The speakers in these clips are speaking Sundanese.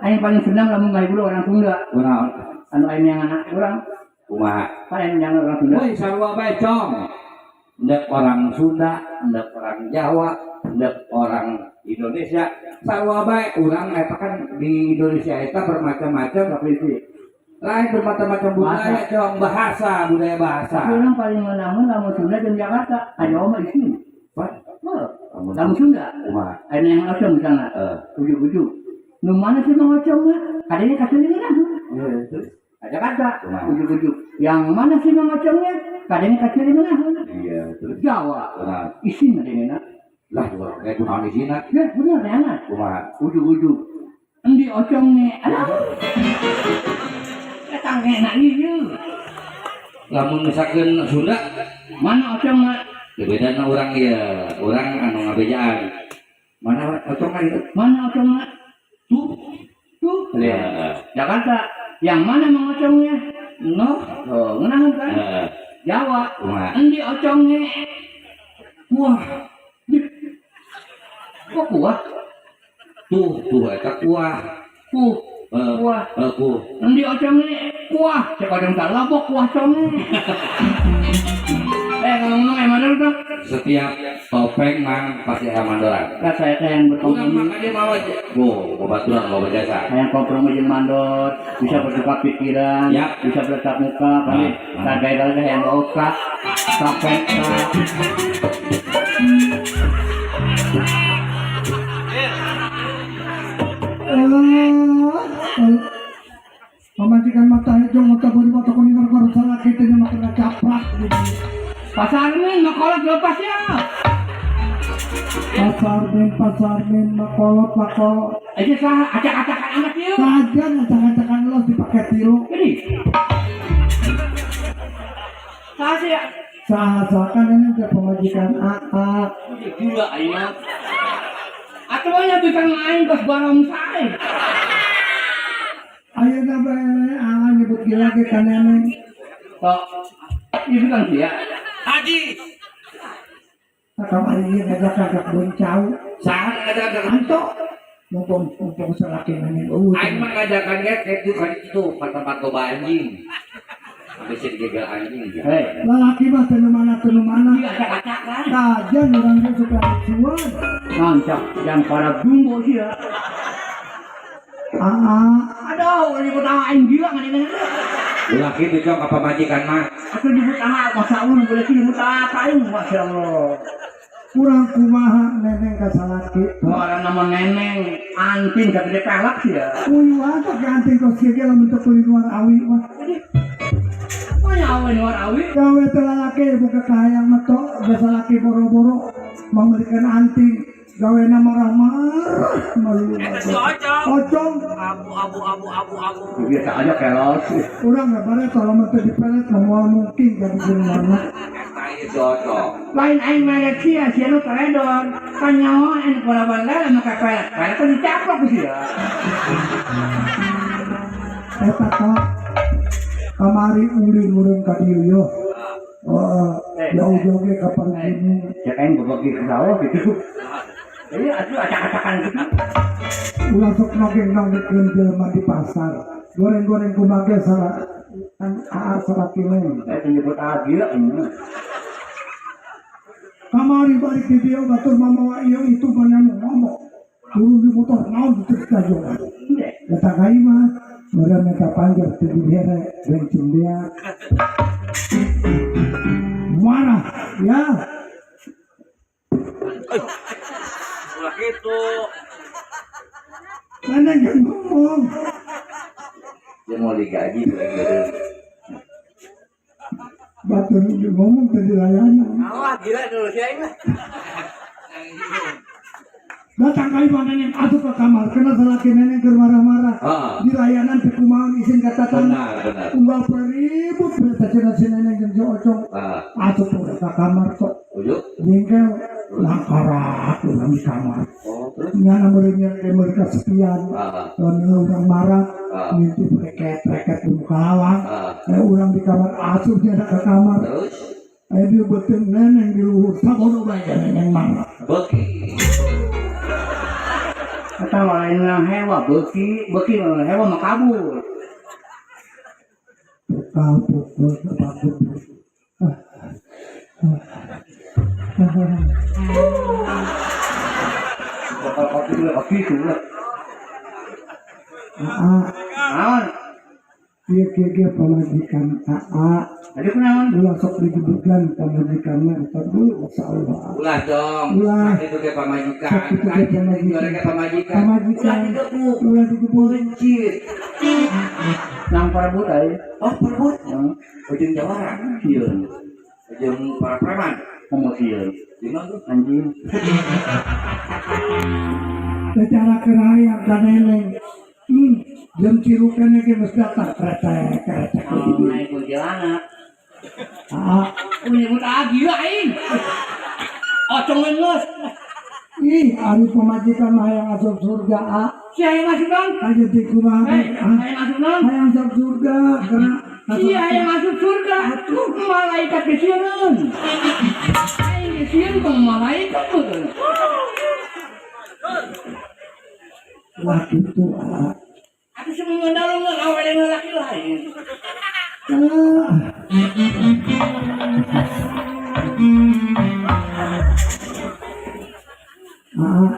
Aing paling senang lamun ngahibur orang Sunda. Kunaon? Anu aing yang anak urang, Kumaha? kan aing yang orang Sunda. Woi, sarua bae, Cong. Ndek orang Sunda, ndek orang Jawa, ndek orang Indonesia, sarua bae urang eta kan di Indonesia eta bermacam-macam Provinsi. Lain bermacam-macam budaya, Bahasa. Cong, bahasa, budaya bahasa. Tapi orang paling menangun lamun Sunda jeung Jakarta, ka Jawa mah isin. What? Heuh. Lamun Lamun Sunda, kumaha? Aing yang ocong misalnya, ujug-ujug. Nu mana sih Mang Ocong mah? Kadangnya kasih ngeunaheun. Terus? Ka Jakarta, Kumaha? Ujug-ujug. Yang mana sih Mang Ocongnya? Kadangnya kasih ngeunaheun. Iya, terus Jawa, kumaha? Isin kadangnya. Lah, urang kayak kunaon di sini? Ya, bener ya, Kumaha? Ujug-ujug. Endi ocongnya? Aduh. Eta enak ieu. Lamun misalkan Sunda, Mana ocongnya? Bedana urang ieu, urang anu ngabejaan. Mana ocong kan itu? Mana ocongnya? Tuh. Tuh. Ya. Jakarta. Yang mana Mang Ocongnya? No. Oh, ngeunaheun kan? Heeh. Jawa. Kumaha? Endi ocongnya? Wah, Kok kuah? Tuh, tuh eta kuah. Kuh. Eh, Kuah. eh, kuh. Endi ocongnya? Kuah. Cek ocong tak lobok kuah conge. Eh, ngomong-ngomong yang mana tuh? Setiap topeng mang pasti aya mandoran. Kan saya teh yang Urang berkompromi. mah dia mawa go, babaturan loba jasa. Yang kompromi jeung mandor, bisa bertukar pikiran, bisa bertatap muka, pasti Ah, ah. gaya teh yang otak, sampai Pamajikan mata hijau mata bori mata kuning baru salah kita nya makan caprak gitu. Pasar min makolot lepas ya. Pasar min makolot makolot. Aja sah acak-acakan anak ieu. Sajan acak-acakan los dipakai tilu. Jadi. Sah sih ya. Sah-sah kan ini teh pamajikan AA. Gila aing mah. Atuh nya tukang aing geus barongsai. Ayeuna bae AA nyebut gila ge ka neneng. Tok. Ieu tukang sia. Haji. Kamari ieu ngajakan ka kebun cau. Saha ngajakan? Anto. Mumpung mumpung salaki neneng eueuh. Aing mah ngajakan ge kitu ka ditu ka tempat loba anjing. Bisa digegal anjing ya. Hei. Lalaki mah teu nu mana teu nu mana. Ieu acak-acakan. Kajian urang ge suka cuan. Nancap yang para jumbo sih ya. AA. Aduh, udah nyebut nama aing gila nggak ini. Ulah kitu Cong ka pamajikan mah. Atau nyebut nama masa Allah boleh sih nyebut apa aing, masya Allah. Kurang kumaha neneng ka salaki. Orang nama neneng, anting gak gede pelak sih ya. Uyuhan pake anting kos kieu ge lamun teu kulit luar awi mah. Jadi, mana awi luar awi? Gawe teh lalaki boga kahayang mah tok, geus salaki boro-boro memberikan anting. Gawena marah-marah malu. Ocong. Abu abu abu abu abu. Biasa aja kelos. Urang nggak bare kalau mah teu dipelet mah moal mungkin jadi jelema. Eta ieu si Ocong. Lain aing merek sia, sia nu teledor. Kan nyawa aing bola-bola maka pelet. Pelet tuh dicaplok sih ya. Eta tok kamari ulin urang ka dieu yo. Heeh, jauh-jauh ge ka Parunggunung. Ya aing bebagi ke sawah gitu. Jadi atuh acak-acakan gitu. Ulah sok nogeng-nogengkeun jelema di pasar. Goreng-goreng kumaha ge salah kan AA salaki lain. Saya nyebut AA gila ini. Kamari balik di dieu batur mamawa ieu itu mana nu ngomong. Turun di motor naon diterus kajongan. Eta ka imah meureun eta panjer teu dibere bencin dia. Marah ya. Ulah gitu. Neneng yang ngomong. Dia mau digaji gitu. Batur ngomong tadi layanan. Alah gila dulu sih aing mah. Datang ka imah neneng asup ke kamar kena salaki neneng keur marah-marah. Ah. Di layanan teu kumaha isin ka tatangga. Benar, benar. Unggal ribut berita cenah si neneng jeung si Ocong. Ah, Asup udah ke kamar kok. ujuk. Jengkel langkarak urang di kamar. Oh, terus? Nyana meureun nya meureun kesepian. Ah, Lamun urang marah, Ah. ngintip reket-reket di muka lawang. Ah. Urang di kamar asup nya ke kamar. Terus? Aya dia beuteung neneng di luhur. Sabodo bae ka neneng marah. Beki. Eta lain menang hewa beuki, beuki menang hewa mah kabur. Pukal pukul bagus. Bakal kopi dulu kopi itu lah. Aa, Naon? ieu kieu ge pamajikan aa. Tadi kunaon? Ulah sok digebugan pamajikan mah eta dulu masyaallah. Ulah dong. Ulah. Itu ge pamajikan. Itu ge pamajikan. Itu ge pamajikan. Pamajikan. Ulah digebuk. Ulah digebuk. Buncit. Nang parebut aya. Oh, perebut. Hmm. Ujung jawara. Sieun. Ujung para preman. Komo sieun. Di mana tuh? Anjing. Secara kerayang ka neneng. Jam 3 keneh ge geus datang kretek kretek Oh, naik kuntilanak. Aa, Nyebut ah gila aing. Ocong geus. ih ari pamajikan mah hayang asup surga a. Si hayang masuk dong. Kaje di kumaha Hei, ah, hayang masuk dong. hayang asup surga karena Si hayang masuk surga. Malaikat ge sieun. Aing ge sieun ku malaikat tuh. Lah kitu a. Aku semua ngendalung awe dengan laki lain. Ah. Ah,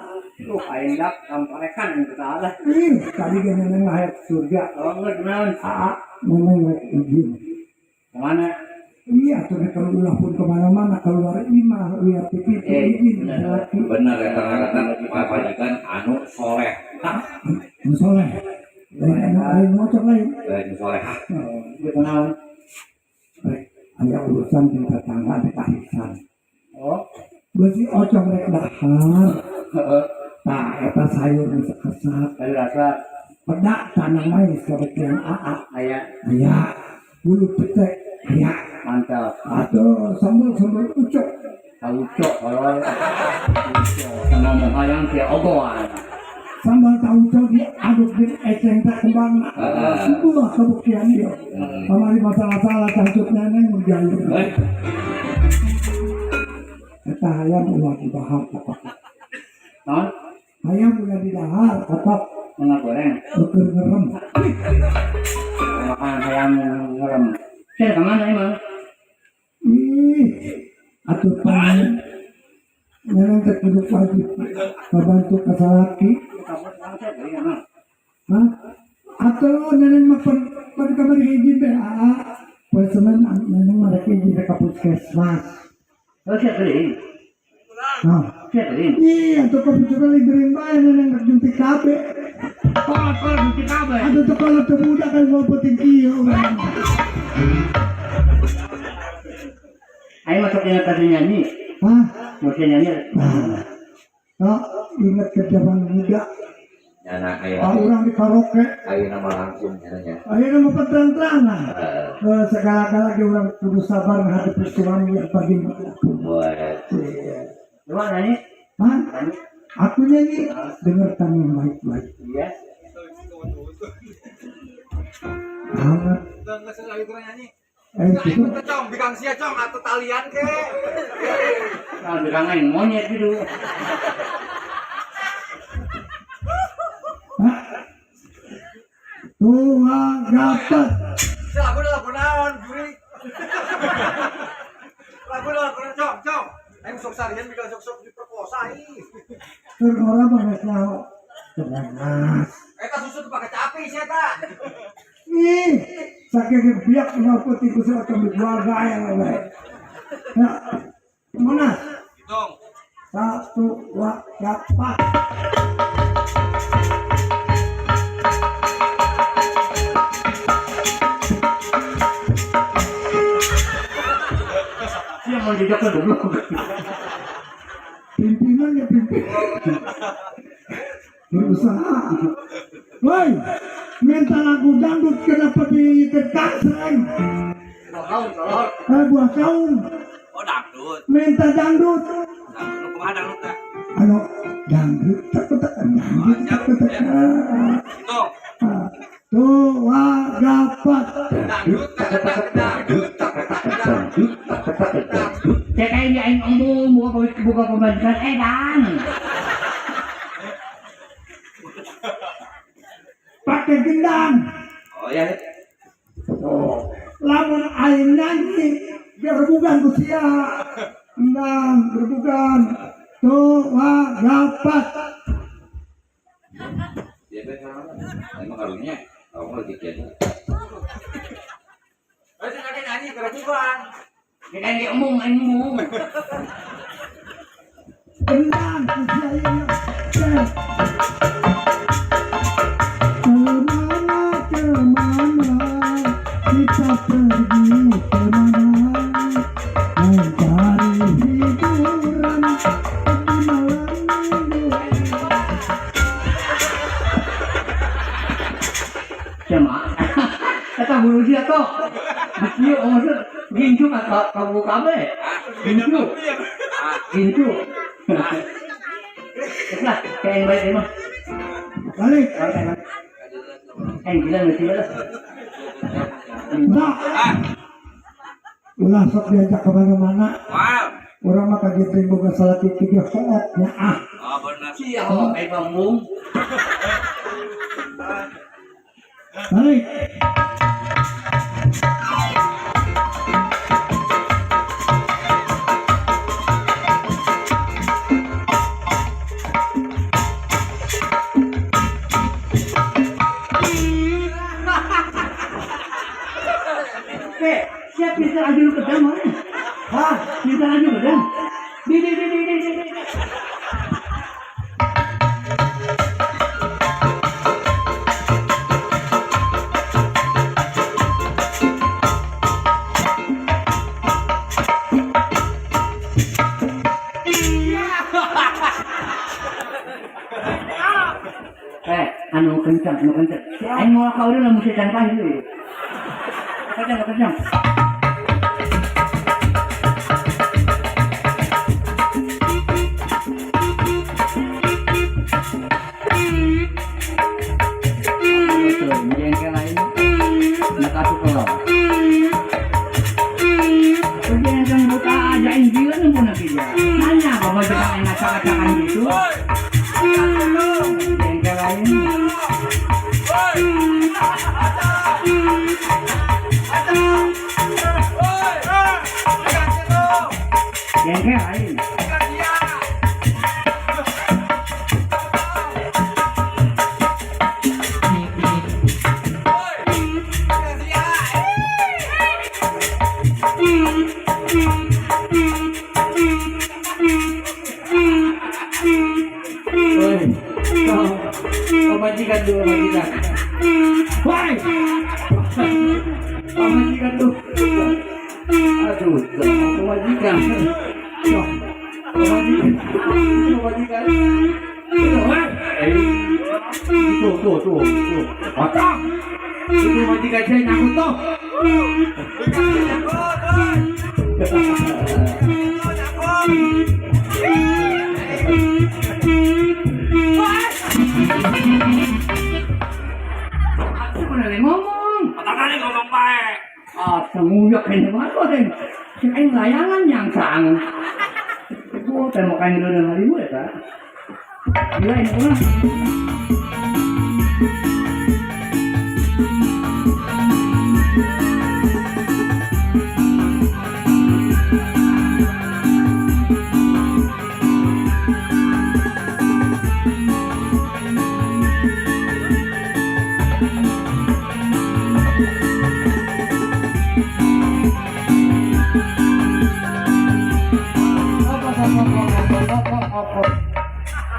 Aing dak kamparekan kita lah. ih, tadi ge neneng mah hayang surga. Oh, geus naon? Aa, neneng rek izin. Kemana? Iya, tuh kalau ulah pun kemana-mana keluar imah, lihat TV, izin, laki, Bener ya ternyata pamajikan anu soleh. Hah? nu soleh. Lain anu lain ngocok lain. Lain soleh. Hah? Dia kunaon? Rek, aya urusan jeung tetangga rek arisan. Oh, Beusi ocong rek dahar. heeh. Tah eta sayur nu sakesak. Kayu rasa Pedak tanah mais kabekian aa. aya Aya bulu pete aya. mantap. Atau sambal-sambal ucok. Tauco kalau ngomong hayang sia ogoan. Sambal tauco diaduk jeung eceng tak kembang. Ah. Sebuah kebuktian ieu. Kamari masalah-salah cangcut neneng menjayur. Eh, Eta hayam ulah didahar kopak. Non, Hayam ulah didahar kopak enggak goreng. beukeun ngerem. Makan hayam ngerem. Saya kemana emang? Ih, atuh pan. Neneng teh kudu wajib ngabantu ka salaki. Hah? Atau neneng mah pan pan kamari izin be aa. Poe Senin neneng mah rek izin ka puskesmas. Oh, saya kering. Nah, Saya kering. ih, atuh ka puskesmas gering bae neneng rek juntik KB. Kolot kolot di kabe. Atuh teh kolot teh budak kan mau penting kieu. Ayo masuk ingat tadi nyanyi. Hah? Masuk nyanyi. Nah, ingat ke zaman muda. Nyana aya. Ah, urang di karaoke. Ayeuna mah langsung nyana. Ayeuna mah terang-terangan. Heeh. Segala-gala ge urang kudu sabar menghadapi suami yang bagaimanapun. Buat Iya. Coba nyanyi. Hah? Nyanyi. Aku nyanyi, dengarkan yang baik-baik. Iya. Hangat. Gitu. Cong, bikang sia cong atau talian ke. Kalau bilangan monyet gitu. Hah? Tua dapat. Si lagu lagu naon, juri. Lagu lagu cong, cong. Aing sok sarian bikang sok-sok diperkosa ih. Tur orang mah geus nyaho. Tenang. Eta susu tuh pakai capi sia ta. Ih, saking biak ngaput iku sa otong keluarga ya we. Nah, mana? Hitung. 1, 2, 3, 4. Dia mau jejak goblok. Pimpinan ya pimpin. Berusaha. Woi, minta lagu dangdut kenapa diikat kanseng? Buah kaum. Oh, dangdut. Minta dangdut. Dangdut kumaha dangdut teh? Anu dangdut tak tak dangdut tak tak. Hitung. Dua dapat. Dangdut tak tak dangdut tak tak dangdut tak tak dangdut. Cek aing aing embung buka pemajikan edan. Make gendang. Oh ya. Oh, lamun aing nyanyi gerebugan ku sia. Endang gerebugan. Tuh, wah, dapat. Dia teh naon? Emang karunya, kamu lagi jadi. Ini emung emung. Endang ku sia ieu. Teh. Kemana, kemana kita pergi, kemana mencari hiburan di malam minggu. Cuma. Eta guru sia toh. Dikieu maksud gincu ka kamu kabeh. Gincu. Gincu. Lah, kayak yang baik mah. Balik. Eh, gila nggak lah. Nah, ulah sok diajak kemana-mana. Wow. Orang mah kaget boga salah titik ge hook ya ah. Oh benar. Sia ho, kayak bambung. Balik. Oke, siap bisa aja lu kedam mana? Hah? Bisa aja kedam. Di di di di di di. di. Eh, anu kencang, anu kencang. Aing mau kau udah mesti tanpa itu. Kencang, kencang. Betul, jengkel lain. Nak kasih kalau. Jengkel buta aja gila nih pun lagi dia. Nanya bahwa kita ngacak-ngacakan gitu. Jengkel lain. Jengkel lain. Oi, pemajikan tuh, pemajikan. Woi, pemajikan tuh. Aduh, pemajikan. Pemajikan, pemajikan. Woi, tuh, tuh, tuh, tuh. Otong. Itu pemajikan saya nyangkut tuh. Aku pernah ngomong. Tadi ngomong baik. Ah, senguyak ini mah kok Si aing layangan yang sang. Itu tembok aing dulu hari gue ya, Gila ini mah.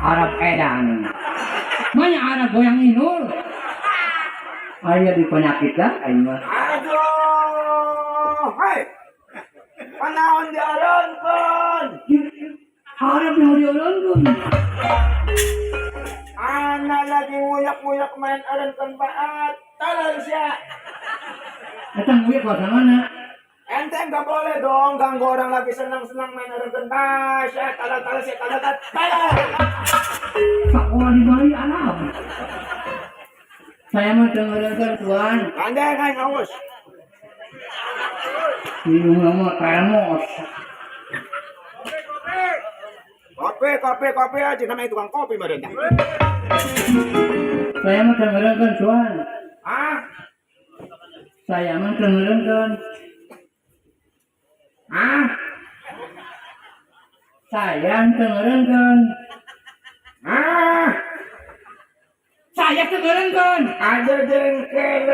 Arab edan. Banyak Arab goyang inul. Aya di penyakit lah aing mah. Aduh, hai. Panaon di aronpon. Arab yang diolongkeun. Ana lagi nguyak-nguyak main aronpon baat. Talal siya. Eta nguyak bahasa mana? Ente nggak boleh dong ganggu orang lagi senang-senang main aronpon baat. Siya, talal talal siya, talal talal. Talal. Sekolah di Bali Arab. Saya mah dengar-dengar tuan. Anda yang haus. Minum lama termos. Kopi, kopi, kopi aja namanya tukang kopi mereka. Saya mah dengar-dengar tuan. Ah, Saya mah teu ngeureunkeun. ah, Saya teu ngeureunkeun. ah. Saya teu ngeureunkeun. Ada jengkel.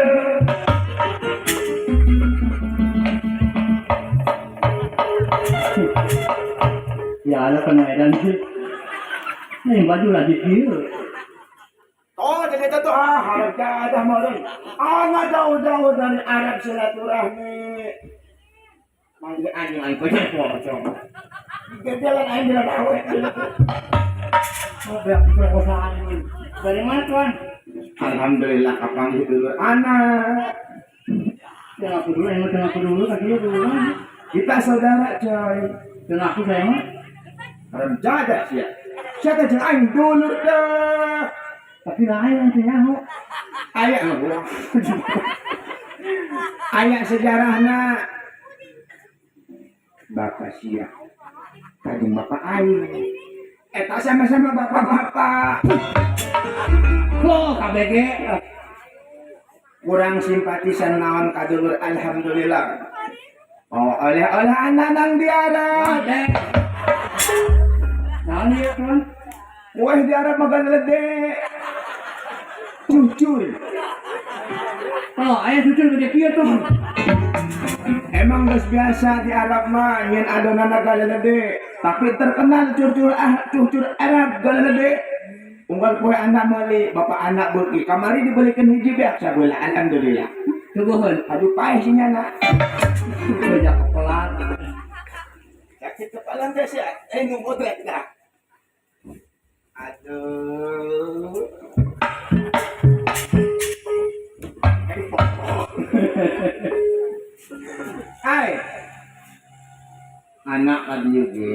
Ya ada kena edan sih. Ini baju lagi kieu. Oh, jadi itu tuh ah harga ada moren. Ah, jauh-jauh dari Arab silaturahmi. Manggil anjing aing kocok pocong. Jalan aing bila tahu. Oh, beak perkosaan ini. Dari mana tuan? Alhamdulillah kapan dulu anak. Jangan aku dulu, yang jangan aku dulu, kakinya dulu. Kita saudara coy. Jangan aku saya mah. Haram jadah sih ya. Siapa jeung aing dulur dah. Tapi lain nanti nyaho. Aya gua. Aya sejarahna. Bapak sia. Tadi bapak aing. Eta sama-sama bapak-bapak. Kok KBG? Kurang simpatisan naon ka dulur, alhamdulillah. Oh, oleh-oleh anak nang di Arab. Naon ieu tuan? Wah, di Arab makan lede. Cucur. Oh, aya cucur gede kieu tuh. Emang geus biasa di Arab mah nyen adonan lede. Tapi terkenal cucur ah cucur Arab lede. Unggal poe anak meuli, bapak anak beuki. Kamari dibelikan hiji beak sabeula, alhamdulillah. Suguheun. Aduh, paeh sih nyana. Bejak kepelan. Sakit kepala teh sih, eh nunggu trek dah. Aduh. Eh, pokok. Hai. Anak ka dieu ge.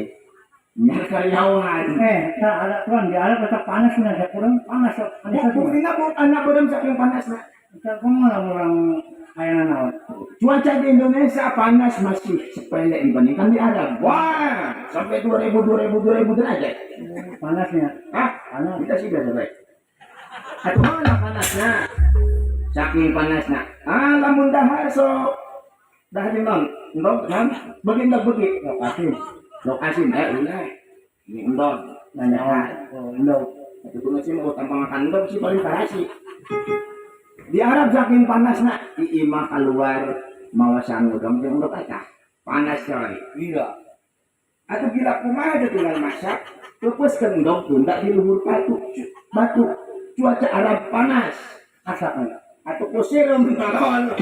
Nya karyawan. Eh, tak ada tuan, di Arab tetap panas nih, ada kurang panas, panas satu. Buktina bu anak beureum saking panasna. Kita kumaha orang aya naon? Cuaca di Indonesia panas masih sepele dibandingkan di Arab. Wah, sampai 2000 2000 2000 derajat. Panasnya. Hah? Panas. Kita sih biasa baik. Atau mana panasnya? Saking panasnya. Ah, lamun dahar sok. Dahar di non. Endog, kan? Bagi endog bagi. Lokasi. Endog asin, eh ulah. Ini endog. Nanya oh, endog. Itu pun sih mau tampang makan endog sih paling parah sih. Di Arab saking panasnya, di imah keluar mawa sangu dong jeung endog eta. Panas coy. Gila. Atau gila kumaha aja tinggal masak. Terus endog tunda di luhur batu. Batu. Cuaca Arab panas. Asap nih. Atau kusirum tolol.